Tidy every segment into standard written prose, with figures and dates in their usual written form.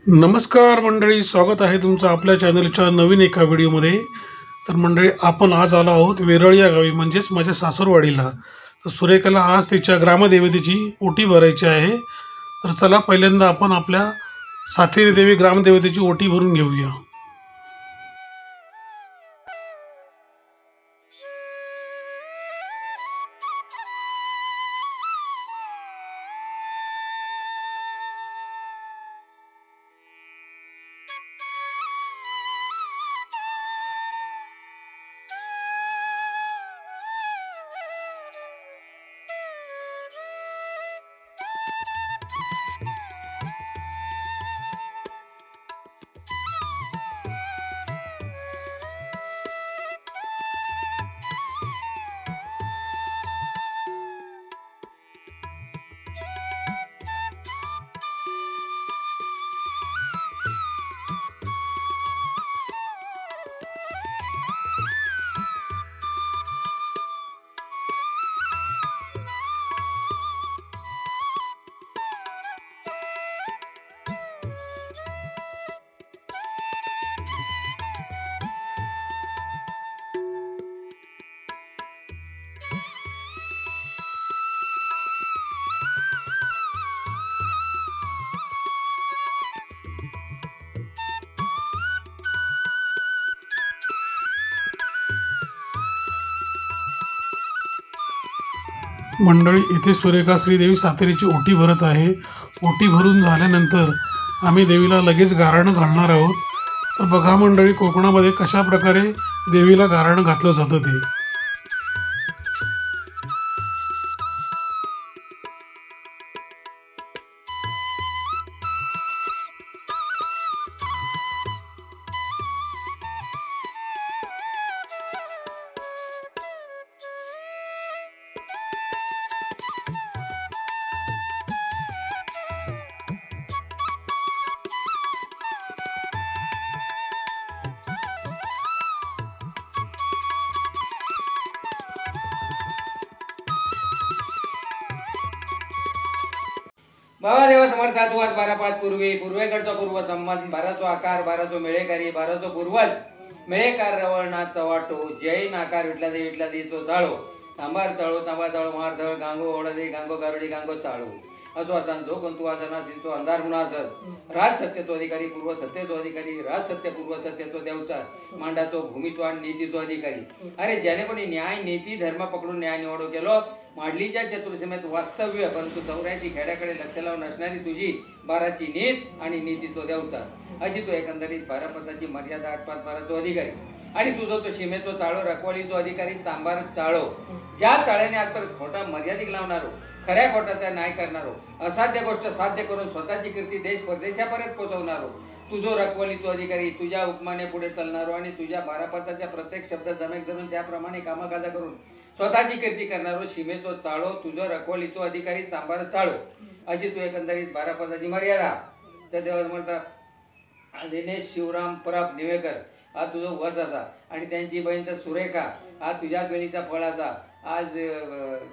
नमस्कार मंडळी, स्वागत आहे तुमचं आपल्या चॅनलच्या नवीन एका व्हिडिओमध्ये। तर मंडळी, आपण आज आलो आहोत वेरळ या गावी, म्हणजेच माझ्या सासूरवाडीला। तर सुरेखाला आज तिच्या ग्रामदेवतेची ओटी भरायची आहे। तर चला पहिल्यांदा आपण आपल्या सातेरी देवी ग्रामदेवतेची ओटी भरून घेऊया। मंडळी, इथे सुरेखा श्रीदेवी सातेरीची ओटी भरत आहे। ओटी भरून झाल्यानंतर आम्ही देवीला लगेच गाराणं घालणार आहोत। तर बघा मंडळी, कोकणामध्ये कशा प्रकारे देवीला गाराणं घातलं जातं ते। बाबा देवा समर्था, तू आज 12-5 पूर्वी पूर्वेकडचा पूर्व संबंध, बाराचो आकार, बाराचो मेळेकारी, बाराचो पूर्वज मेळेकार रवळनाथ चवाटो जैन आकार विटला दे विटला दे तो चाळो तांबार चाळो तांबा चाळो मार चाळो गांगो ओढा दे गांगो गारुडी गांगो चाळो असो असा जो कोण तू आज नासील तो अंधार म्हणून असत। राज सत्तेचो अधिकारी पूर्व सत्तेचो अधिकारी, राज सत्य पूर्व सत्तेचो देवचा मांडाचो भूमीचो आणि नीतीचो अधिकारी। अरे ज्याने कोणी न्याय नीती धर्म पकडून न्याय निवडो केलो, मांडलीच्या चतुर्सीमेत वास्तव्य परंतु 84 खेड्याकडे लक्ष लावून असणारी तुझी बाराची नीत आणि नीतीचो देवता अशी तो एकंदरीत 12 पदाची मर्यादा 8-5 बाराचो अधिकारी। आणि तुझो तो सीमेचो चाळो रखवालीचो अधिकारी तांबार चाळो, ज्या चाळ्याने आजपर्यंत खोटा मर्यादिक लावणारो, खऱ्या खोटाचा न्याय करणारो, असाध्य गोष्ट साध्य करून स्वतःची कीर्ती देश परदेशापर्यंत पोहोचवणारो तुझो रखवालीचो अधिकारी, तुझ्या उपमाने पुढे चालणारो आणि तुझ्या 12 पदाच्या प्रत्येक शब्द जमेक धरून त्याप्रमाणे कामकाजा करून स्वतःची कीर्ती करणारो सीमेचो चाळो तुझो रखवालीचो अधिकारी तांबार चाळो अशी तू एकंदरीत 12 पदाची मर्यादा। तर देवा म्हणता दिनेश शिवराम परब निवेकर हा तुझो वस असा आणि त्यांची बहीण तर सुरेखा हा तुझ्याच वेळीचा फळ असा। आज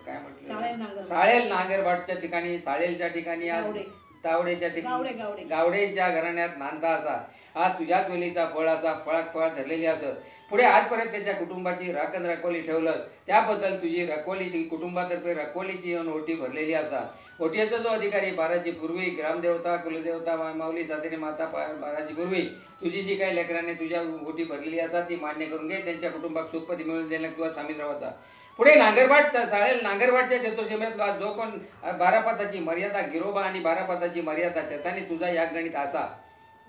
काय म्हटलं, साळेल नांगरभाटच्या ठिकाणी, साळेलच्या ठिकाणी, आज तावडेच्या ठिकाणी गावडेच्या घराण्यात नांदा असा हा तुझ्याच वेलीचा फळ असा, फळाक फळ धरलेली असत। पुढे आजपर्यंत त्याच्या कुटुंबाची राखण रखवाली ठेवलं, त्याबद्दल तुझी रखवालीची कुटुंबातर्फे रखवालीची येऊन ओटी भरलेली असा। ओटीचा जो अधिकारी बाराची पूर्वी ग्रामदेवता कुलदेवता माऊली सातेरी माता बाराची पूर्वी तुझी जी काही लेकरांनी तुझ्या ओटी भरलेली असा ती मान्य करून घे, त्यांच्या कुटुंबात सुखपती मिळून देण्यात किंवा सामील राहायचा। पुढे नांगरभाट साळेल नांगरभाटच्या चतुर्सीमेत जो कोण 12 पदाची मर्यादा गिरोबा आणि 12 पदाची मर्यादा त्याने तुझा या गणित असा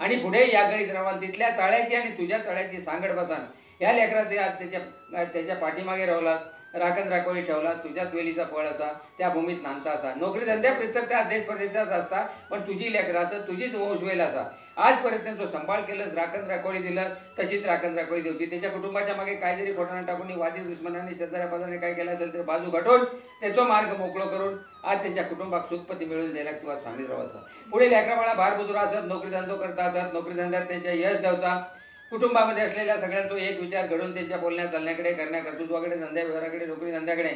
आणि पुढे या गणित राहून तिथल्या चाळ्याची आणि तुझ्या चाळ्याची सांगड बसान या लेकराचे आज त्याच्या त्याच्या पाठीमागे राहला, राखण राखोळी ठेवला, तुझ्याच वेलीचा फळ असा, त्या भूमीत नांदता असा। नोकरी धंद्या प्रितर त्या देश परदेशात असता पण तुझी लेकरं असत, तुझीच वंशवेल असा। आजपर्यंत तो सांभाळ केलंस, राखण राखोळी दिलं, तशीच राखण राखोळी देवती। त्याच्या कुटुंबाच्या मागे काय जरी खोटाना टाकून वादी दुश्मनाने शेजाऱ्या पाजाने काय केलं असेल तर बाजू घटवून त्याचा मार्ग मोकळो करून आज त्यांच्या कुटुंबात सुखपती मिळवून द्यायला तू आज सामील राहायचा। पुढे लेकराबाळा भार बुजुर्ग असत, नोकरी धंदो करता असत, नोकरी धंद्यात त्यांच्या यश द्यावचा, कुटुंबामध्ये असलेल्या सगळ्यांचा एक विचार घडून त्यांच्या बोलण्या चालण्याकडे, करण्या कर्तृत्वाकडे, धंद्या व्यवहाराकडे, नोकरी धंद्याकडे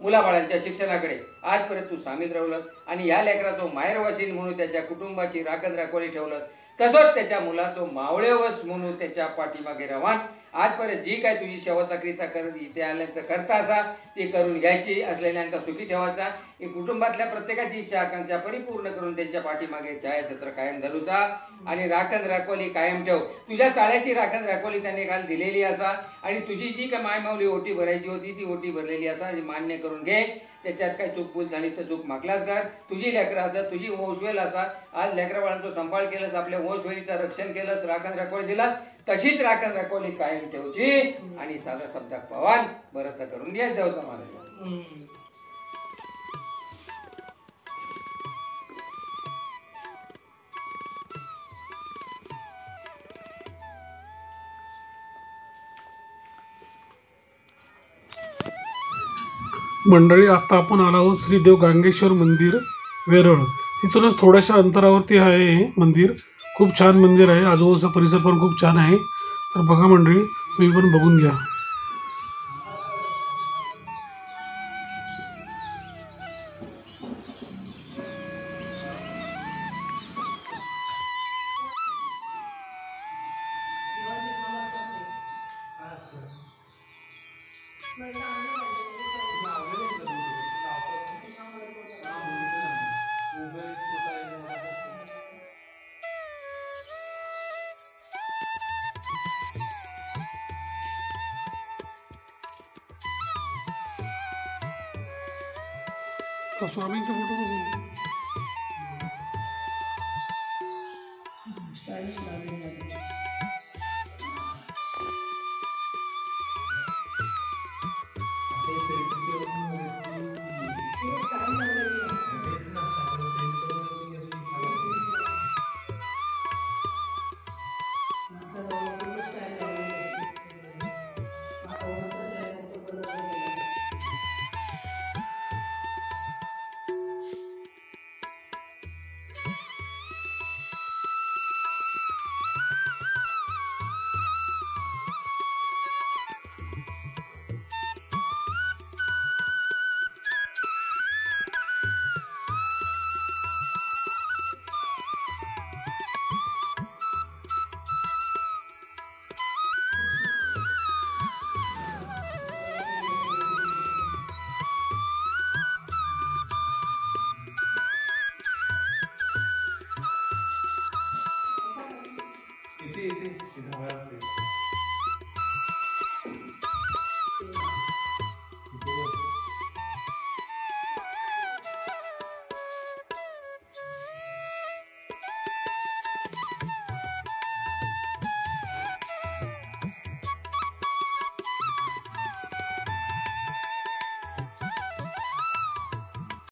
मुलाबाळांच्या शिक्षणाकडे आजपर्यंत तू सामील राहिलं आणि या लेकराचा माहेरवासीन म्हणून त्याच्या कुटुंबाची राखण राखोली ठेवलं। तसोच त्याच्या मुलाचो मावळेवस म्हणून त्याच्या पाठीमागे रवान. आजपर्यंत जी काय तुझी सेवा चाकरीचा करत इथे आल्यानंतर करता असा ती करून घ्यायची, असलेल्यांका सुखी ठेवायचा, ही कुटुंबातल्या प्रत्येकाची इच्छा आकांक्षा परिपूर्ण करून त्यांच्या पाठीमागे छायाछत्र कायम धरूचा आणि राखण राखोली कायम ठेव. तुझ्या चाळ्याची राखण राखोली त्याने काल दिलेली असा आणि तुझी जी काय मायमावली ओटी भरायची होती ती ओटी भरलेली असा, मान्य करून घे. त्याच्यात काही चूक भूल झाली तर चूक मागलाच कर. तुझी लेकरं असा, तुझी वंशवेल असा, आज लेकरा बाळांचा सांभाळ केलंस, आपल्या वंशवेलीचं रक्षण केलंस, राखण राखोली दिलास, तशीच राखण राखोली कायम ठेवची आणि साधा शब्दात पवान बरं तर करून घ्या देवता महाराज. मंडळी आता आपण आलो आहोत श्री देव गांगेश्वर मंदिर वेरळ. तिथूनच थोड्याशा अंतरावरती आहे हे मंदिर. खूप छान मंदिर आहे, आजूबाजूचा परिसर पण खूप छान आहे. तर बघा मंडळी, तुम्ही पण बघून घ्या. स्वामींचा फोटो बघू. इथे इथे.